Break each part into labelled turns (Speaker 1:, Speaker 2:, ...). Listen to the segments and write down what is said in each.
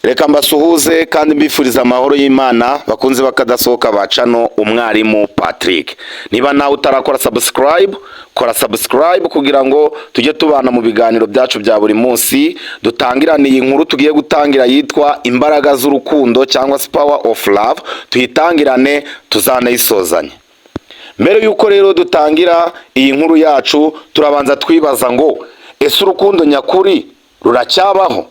Speaker 1: Reka mbasuhuze kandi mbifuriza amahoro y'Imana, bakunze bakadasohoka bacano Umwarimu Patrick. Niba nawe utarakora subscribe, kora subscribe kugira ngo tujye tubana mu biganiro byacu bya buri munsi. Dutangirane iyi nkuru tugiye gutangira yitwa "Imbaraga z'Urukundo" cyangwa se "Power of Love". Tuyitangirane, tuzanayisozanye. Mbere y'uko rero dutangira iyi nkuru yacu, turabanza twibaza ngo: ese urukundo nyakuri ruracyabaho?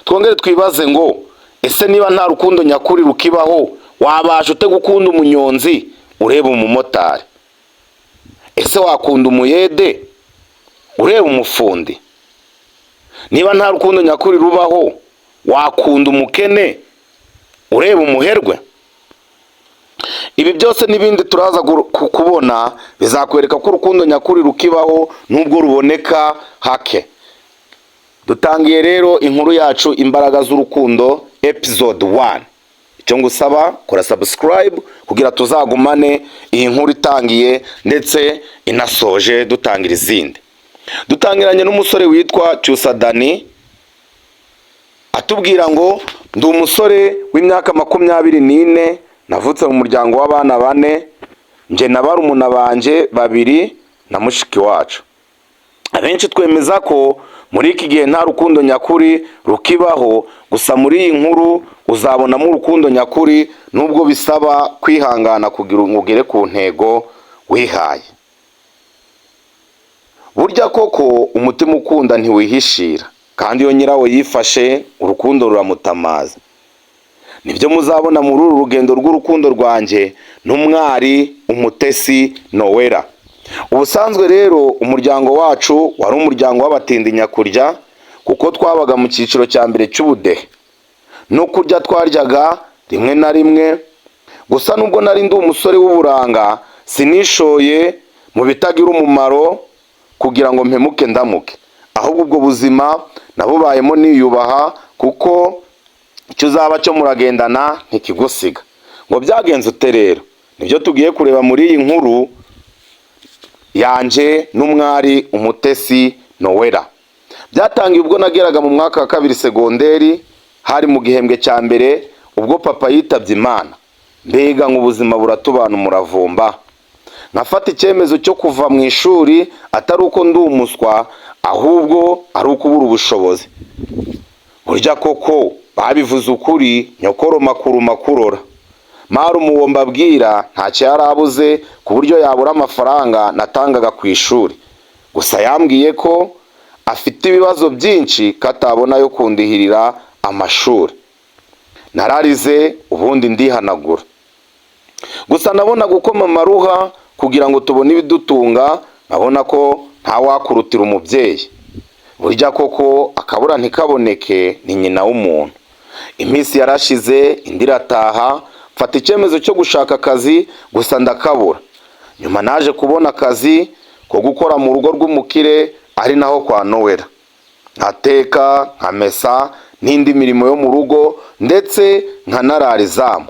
Speaker 1: Twongere twibaze ngo: ese niba nta rukundo nyakuri rukibaho, wabasha ute gukunda umunyonzi ureba umumotari? Ese wakunda umuyede ureba umufundi? Niba nta rukundo nyakuri rubaho, wakunda umukene ureba umuherwe? Ibi byose n'ibindi turaza kubona bizakwereka ko urukundo nyakuri rukibaho nubwo ruboneka hake. Dutangiye rero inkuru yacu "Imbaraga z'Urukundo", episode 1. Icyo ngusaba, kora subscribe kugira tuzagumane iyi nkuru itangiye ndetse inasoje, dutangira izindi. Dutangiranye n'umusore witwa Cyusa Dani, atubwira ngo: "Ndi umusore w'imyaka 24, navutse mu muryango w'abana bane, njye na barumuna banjye babiri na mushiki wacu. Abenshi twemeza ko muri iki gihe nta rukundo nyakuri rukibaho, gusa muri iyi nkuru uzabonamo urukundo nyakuri, nubwo bisaba kwihangana kugira ngo ugere ku ntego wihaye. Burya koko umutima ukunda ntiwihishira, kandi iyo nyirawo yifashe urukundo ruramutamaza. Nibyo muzabona muri uru rugendo rw'urukundo rwanjye n'umwari Umutesi Nowera. Ubusanzwe rero umuryango wacu wari umuryango w'abatindi nyakurya, kuko twabaga mu cyiciro cya mbere cy'ubudehe. No kurya twaryaga rimwe na rimwe. Gusa nubwo nari ndi umusore w'uburanga, sinishoye mu bitagira umumaro kugira ngo mpemuke ndamuke, ahubwo ubwo buzima nabubayemo niyubaha, kuko icyo uzaba cyo muragendana, ntikigusiga." Ngo byagenze ute rero? Nibyo tugiye kureba muri iyi nkuru yanje n'umwari Umutesi Nowera. Byatangiye ubwo nageraga mu mwaka wa kabiri segonderi, hari mu gihembwe cya mbere, ubwo papa yitabye Imana. Mbega ngo ubuzima buratubana umuravumba, nkafata icyemezo cyo kuva mu ishuri, atari uko ndi umuswa, ahubwo ari ukubura ubushobozi. Burya koko babivuze ukuri, nyokoroma kuruma kurora. Marume uwo mbabwira ntacyo yari abuze ku buryo yabura amafaranga natangaga ku ishuri. Gusa yambwiye ko afite ibibazo byinshi, ko atabona yo kundihirira amashuri. Nararize, ubundi ndihanagura. Gusa nabonaga uko mama aruha kugira ngo tubone ibidutunga, nkabona ko ntawakurutira umubyeyi. Burya koko akabura ntikaboneke ni nyina w'umuntu. Iminsi yarashize, indi irataha, mfata icyemezo cyo gushaka akazi, gusa ndakabura. Nyuma naje kubona akazi ko gukora mu rugo rw'umukire, ari naho kwa Nowera, nkateka, nkamesa n'indi mirimo yo mu rugo, ndetse nkanarara izamu.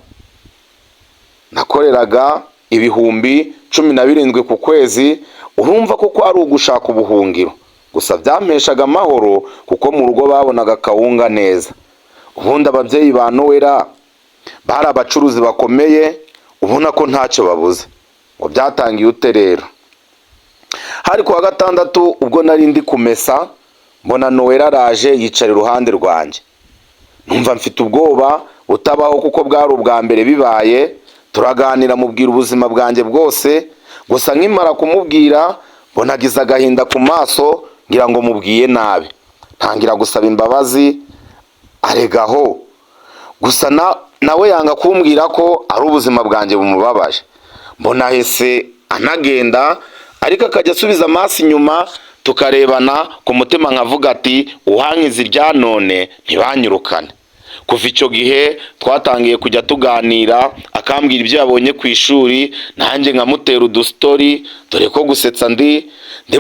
Speaker 1: Nakoreraga 17,000 ku kwezi. Urumva ko kwari ugushaka ubuhungiro, gusa byampeshaga amahoro kuko mu rugo babonaga akawunga neza. Ubundi ababyeyi ba Nowera bari abacuruzi bakomeye, ubona ko ntacyo babuze. Ngo byatangiye ute rero? Hari kuwa gatandatu, ubwo nari ndi kumesa, mbona Nowera araje yicara iruhande rwanjye. Numva mfite ubwoba butabaho, kuko bwari ubwa mbere bibaye. Turaganira, mubwira ubuzima bwanjye bwose. Gusa nkimara kumubwira, mbona agize agahinda ku maso, ngira ngo mubwiye nabi, ntangira gusaba imbabazi. Aregaho gusa nawe yanga kumbwira ko ari ubuzima bwanjye bumubabaje. Mbona ahise anagenda, ariko akajya asubiza amaso inyuma tukarebana. Ku mutima nkavuga ati: "Uwankiza irya none ntibanyirukane." Kuva icyo gihe twatangiye kujya tuganira, akambwira ibyo yabonye ku ishuri, nanjye nkamutera udustory, dore ko gusetsa ndi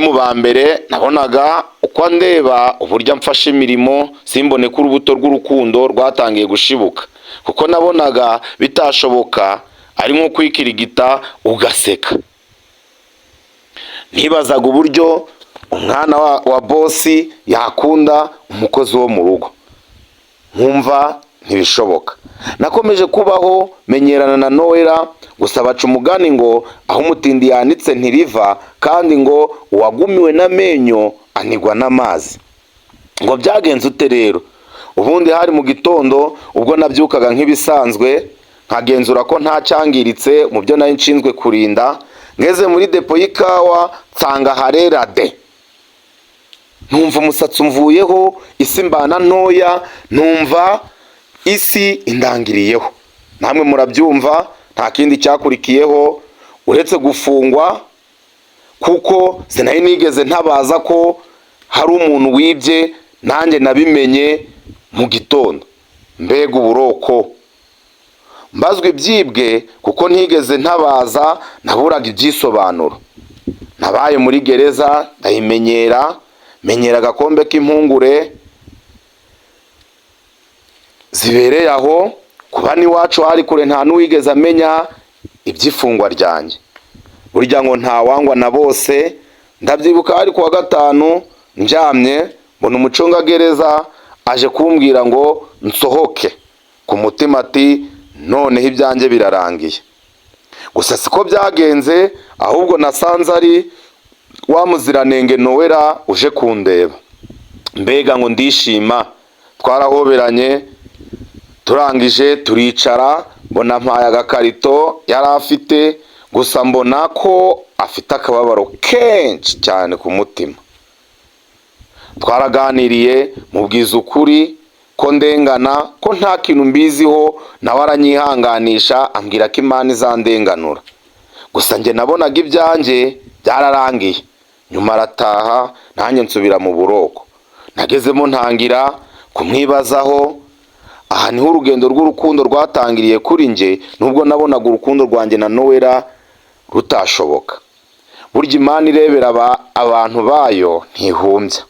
Speaker 1: mu ba mbere. Nabonaga uko andeba, uburyo amfasha imirimo, simbone ko urubuto rw'urukundo rwatangiye gushibuka, kuko nabonaga bitashoboka, ari nko kwikirigita ugaseka. Ntibazaga uburyo umwana wa boss yakunda umukozi wo mu rugo. Nkumva ntibishoboka. Nakomeje kubaho menyerana na Noella. Gusa baca umugani ngo aho umutindi yanitse ntiriva, kandi ngo uwagumiwe n'amenyo anigwa n'amazi. Ngo byagenze ute rero? Ubundi hari mu gitondo, ubwo nabyukaga nk'ibisanzwe, nkagenzura ko nta cyangiritse mu byo nari nshinzwe kurinda. Ngeze muri depo y'ikawa nsanga harera de. Numva umusatsi umvuyeho, isi mbana ntoya, numva isi indangiriyeho. Namwe murabyumva, nta kindi cyakurikiyeho uretse gufungwa, kuko sinari nigeze ntabaza ko hari umuntu wibye. Nanjye nabimenye mu gitondo. Mbega uburoko! Mbazwa ibyibwe kuko ntigeze ntabaza, naburaga ibyisobanuro. Nabaye muri gereza ndayimenyera, menyera agakombe k'impungure zibereye aho. Kuba n'iwacu hari kure, nta n'uwigeze amenya iby'ifungwa ryanjye. Burya ngo ntawangwa na bose. Ndabyibuka hari kuwa gatanu, ndyamye mbona umucungagereza aje kumbwira ngo nsohoke. Ku mutima ati: "Noneho ibyanjye birarangiye." Gusa siko byagenze, ahubwo nasanze ari wa muziranenge Noella uje kundeba. Mbega ngo ndishima! Twarahoberanye, turangije turicara, mbona mpaye agakarito yari afite. Gusa mbona ko afite akababaro kenshi cyane ku mutima. Twaraganiriye, mubwiza ukuri ko ndengana, ko nta kintu mbiziho, nawe aranyihanganisha, ambwira ko Imana izandenganura. Gusa njye nabonaga ibyanjye byararangiye. Nyuma arataha, nanjye nsubira mu buroko. Nagezemo ntangira kumwibazaho. Aha niho urugendo rw'urukundo rwatangiriye kuri njye, nubwo nabonaga urukundo rwanjye na Noella rutashoboka. Burya Imana irebera abantu bayo ntihumbya.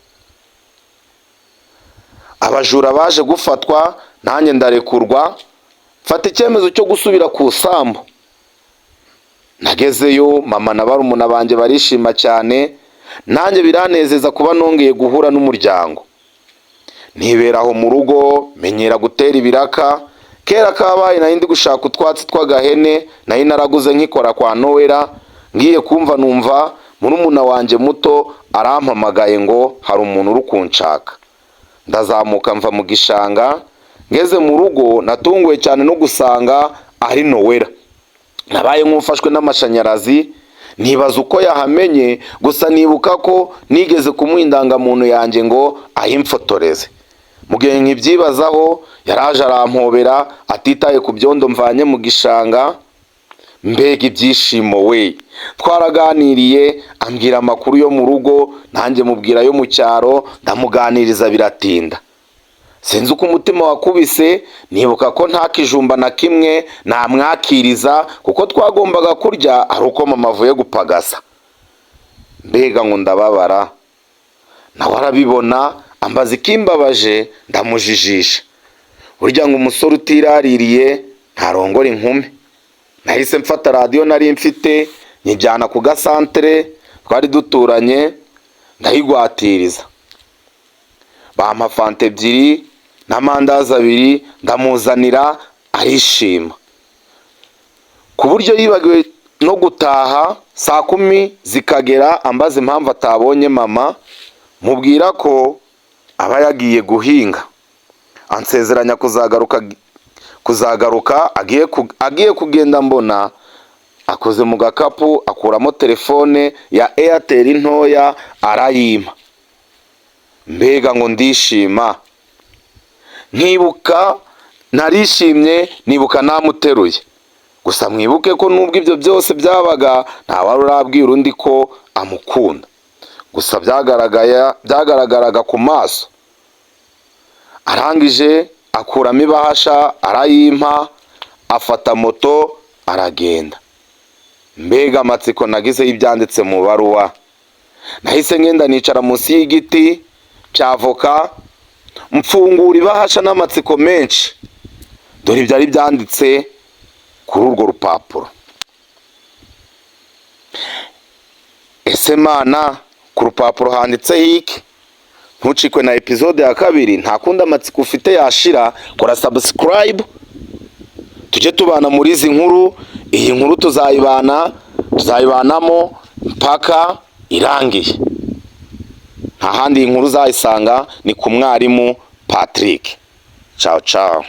Speaker 1: Abajura baje gufatwa, nanjye ndarekurwa, mfata icyemezo cyo gusubira ku isambu. Nagezeyo, mama na barumuna banjye barishima cyane, nanjye biranezeza kuba nongeye guhura n'umuryango. Nibera aho mu rugo, menyera gutera ibiraka. Kera kabaye, nari ndi gushaka utwatsi tw'agahene nari naraguze nkikora kwa Noella. Ngiye kumva numva murumuna wanjye muto arampamagaye ngo hari umuntu uri kunshaka. Ndazamuka mva mu gishanga. Ngeze mu rugo natunguwe cyane no gusanga ari Noella. Nabaye nk'ufashwe n'amashanyarazi, nibaza uko yahamenye. Gusa nibuka ko nigeze kumuha indangamuntu yanjye ngo ayimfotoreze. Mu gihe nkibyibazaho, yaraje arampobera, atitaye ku byondo mvanye mu gishanga. Mbega ibyishimo we! Twaraganiriye, ambwira amakuru yo mu rugo, nanjye mubwira ayo mu cyaro, ndamuganiriza biratinda. Sinzi uko umutima wakubise, nibuka ko nta kijumba na kimwe namwakiriza, kuko twagombaga kurya ari uko mama avuye gupagasa. Mbega ngo ndababara! Nawe arabibona, ambaza ikimbabaje, ndamujijisha. Burya ngo umusore utiraririye ntarongora inkumi. Nahise mfata radiyo nari mfite, nyijyana ku gasantere twari duturanye, ndayigwatiriza, bampa fanta ebyiri n'amandazi abiri, ndamuzanira, arishima ku buryo yibagiwe no gutaha. Saa 10 zikagera ambaza impamvu atabonye mama, mubwira ko aba yagiye guhinga, ansezeranya kuzagaruka. Agiye kugenda mbona akoze mu gakapu, akuramo telefone ya Airtel ntoya, arayimpa. Mbega ngo ndishima! Nkibuka narishimye, nibuka namuteruye. Gusa mwibuke ko nubwo ibyo byose byabaga, nta wari urabwira undi ko amukunda. Gusa byagaragaraga ku maso. Arangije akuramo ibahasha arayimpa, afata moto aragenda. Mbega amatsiko nagize y'ibyanditse mu baruwa! Nahise ngenda nicara munsi y'igiti cya avoka, mfungura ibahasha n'amatsiko menshi. Dore ibyari byanditse kuri urwo rupapuro. Ese Mana, ku rupapuro handitseho iki? Ntucikwe na episode ya kabiri. Nta kundi amatsiko ufite yashira. Kora subscribe, tujye tubana muri izi nkuru. Iyi nkuru tuzayibana, tuzayibanamo mpaka irangiye. Nta handi iyi nkuru uzayisanga, ni ku Mwarimu Patrick. Ciao ciao.